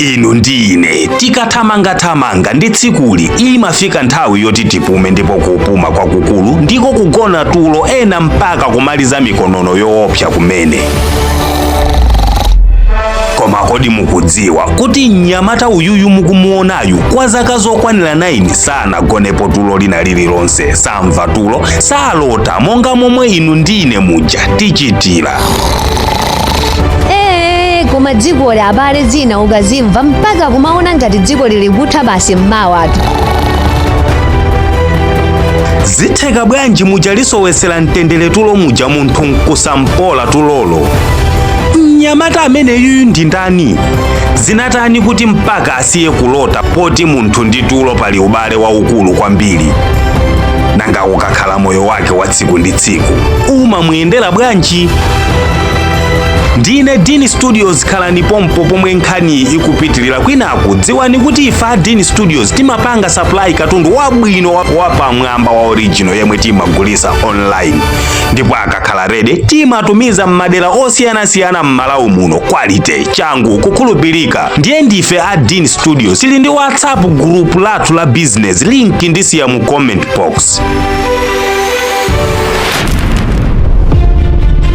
Inu ndi ine tikathamangathamanga ndi tsikuli, imafika nthawi yoti tipume, ndipo kupuma kwakukulu ndiko kugona tulo, ena mpaka kumaliza mikonono yoopsa kumene. Koma kodi mukudziwa kuti mnyamata uyuyu mukumuonayu kwa zaka zokwanira 9 sanagonepo tulo lina lililonse, samva tulo, salota monga momwe inu ndi ine muja tichitira? Ee, koma dzikoli abale, zina ukazimva mpaka kumaona ngati dziko lili kutha basi mmawatu. Zitheka bwanji muja lisowesera mtendere tulo muja munthu nkusampola tulolo? Mnyamata ameneyuyu ndi ndani? Zinatani kuti mpaka asiye kulota, poti munthu ndi tulo pali ubale waukulu kwambiri? Nanga ukakhala moyo wake wa tsiku ndi tsiku umamuyendera bwanji? Ndine Dean Studios, khalani pompo pomwe nkhani ikupitirira. Kwinaku dziwani kuti ife a Dean Studios timapanga supply katundu wabwino wapamwamba wa original yemwe timagulisa online, ndipo akakhala ready timatumiza m'madera osiyanasiyana m'Malawi muno. Quality, changu, kukhulupirika. Ndiye ndife a Dean Studios, tili ndi WhatsApp group lathu la business, link ndisiya mu comment box.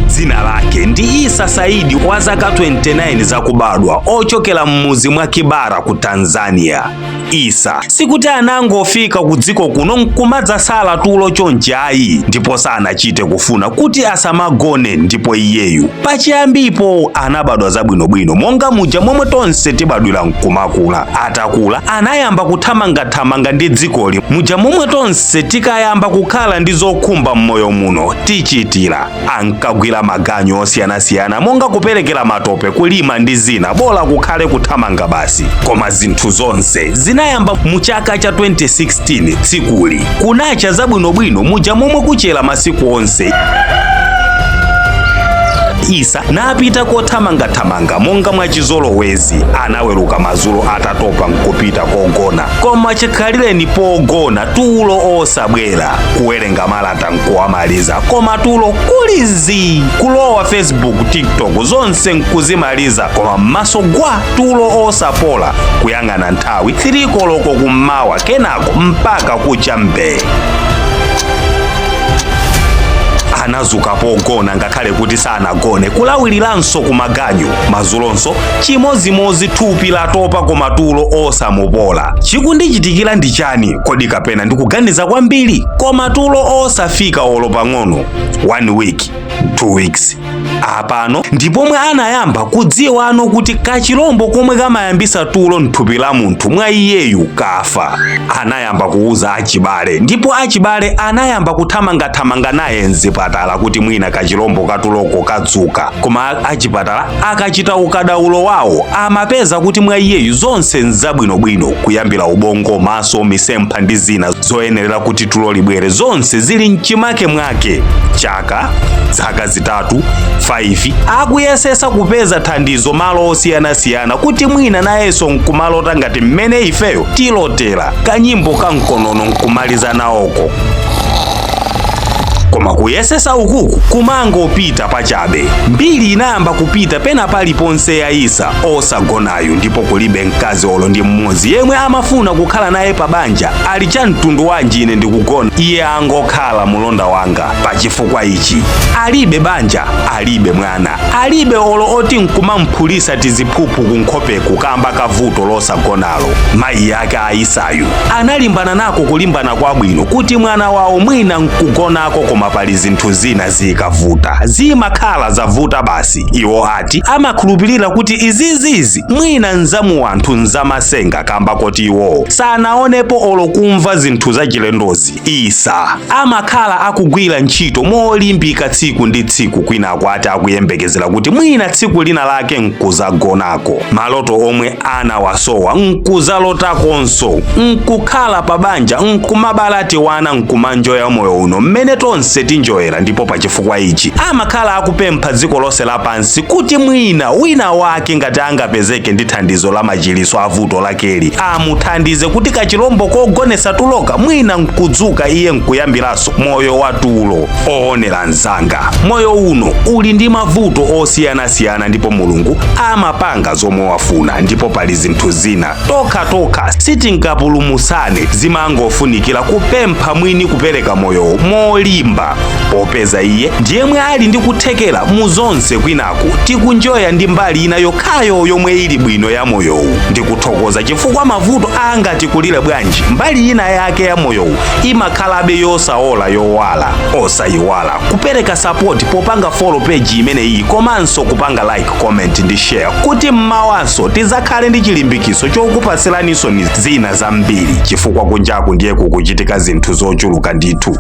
Dzina lake ndi Isa Saidi, wa zaka 29 zakubadwa, ochokera m'muzi mwa Kibara ku Tanzania. Isa sikuti anangofika ku dziko kuno nkumadzasala tulo chonchi ayi, ndipo sanachite kufuna kuti asamagone. Ndipo iyeyu pachiyambipo anabadwa zabwinobwino monga muja momwe tonse tibadwira nkumakula. Atakula anayamba kuthamangathamanga ndi dzikoli muja momwe tonse tikayamba kukhala ndi zokhumba m'moyo muno tichitira. Ankagwira maganyu osiyanasiyana monga kuperekera matope, kulima ndi zina, bola kukhale kuthamanga basi. Koma zinthu zonse zinayamba mu chaka cha 2016. Tsikuli kunacha zabwinobwino muja momwe kuchera masiku onse. Isa napita kothamangathamanga monga mwachizolowezi. Anaweruka madzulo atatopa nkupita kogona, koma chikhalireni pogona tulo osabwera. Kuwerenga malata nkuwamaliza, koma tulo kuli zii. Kulowa Facebook, TikTok, zonse nkuzimaliza, koma m'maso gwa, tulo osapola. Kuyang'ana nthawi 3 koloko kummawa, kenako mpaka kucha mbee. Anazuka pogona ngakhale kuti sanagone, kulawiriranso kumaganyu. Madzulonso chimozimozi, thupi latopa koma tulo osamupola. Chikundichitikira ndi chani kodi? Kapena ndikuganiza kwambiri? Koma tulo osafika olo pang'ono. 1 week, 2 weeks, apano ndipomwe anayamba kudziwano kuti kachilombo komwe kamayambisa tulo mthupi la munthu mwa iyeyu kafa. Anayamba kuuza achibale, ndipo achibale anayamba kuthamangathamanga naye mzipatala kuti mwina kachilombo katuloko kadzuka. Koma achipatala akachita ukadaulo wawo amapeza kuti mwa iyeyu zonse nzabwinobwino, kuyambira ubongo, maso, misempha ndi zina zoyenerera kuti tulo libwere, zonse zili mchimake mwake. Chaka, zaka 3, 5, akuyesesa kupeza thandizo malo osiyanasiyana kuti mwina nayenso nkumalota ngati mmene ifeyo tilotera kanyimbo kamkonono nkumaliza nawoko. Koma kuyesesa ukuku kumangopita pachabe. Mbiri inayamba kupita pena paliponse ya Isa osagonayu, ndipo kulibe mkazi olo ndi mmodzi yemwe amafuna kukhala naye pa banja. Ali cha mtundu wanji? Ine ndikugona, iye angokhala mulonda wanga. Pachifukwa ichi alibe banja, alibe mwana, alibe olo oti nkumamphulisa tiziphuphu kunkhopeku kamba kavuto losagonalo. Mayi yake a Isayu analimbana nako kulimbana kwabwino kuti mwana wawo mwina nkugonako, koma pali zinthu zina zikavuta zimakhala zavuta basi. Iwo ati amakhulupirira kuti izizizi mwina nzamuwanthu, nzamasenga, kamba koti iwowo sanaonepo olo kumva zinthu zachilendozi. Isa amakhala akugwira ntchito molimbika tsiku ndi tsiku, kwinaku ati akuyembekezera kuti mwina tsiku lina lake nkuzagonako, maloto omwe anawasowa nkuzalotakonso, nkukhala pa banja, nkumabala tiwana, nkumanjoya moyo uno mmene tonse Tonse tinjoyera, ndipo pa chifukwa ichi amakhala akupempha dziko lonse lapansi kuti mwina wina wake ngati angapezeke ndi thandizo la machiliso a vuto lakeli, amuthandize kuti kachilombo kogonesa tuloka mwina nkudzuka iye nkuyambiranso moyo wa tulo. Oonera mzanga, moyo uno uli ndi mavuto osiyanasiyana, ndipo Mulungu amapanga zomwe wafuna, ndipo pali zinthu zina tokhatokha sitingapulumusane, zimangofunikira kupempha mwini kupereka moyowo molimba, popeza iye ndiyemwe ali ndi kuthekera mu zonse, kwinaku tikunjoya ndi mbali ina yokhayo yomwe ili bwino ya moyowu. Ndikuthokoza chifukwa mavuto angatikulire bwanji, mbali ina yake ya moyowu imakhalabe yosaola, yowala. Osayiwala kupereka support popanga follow page imeneyi, komanso kupanga like, comment ndi share, kuti mmawanso tizakhale ndi chilimbikiso chokupasiraninso zina zambiri, chifukwa kunjaku ndiye kukuchitika zinthu zochuluka ndithu.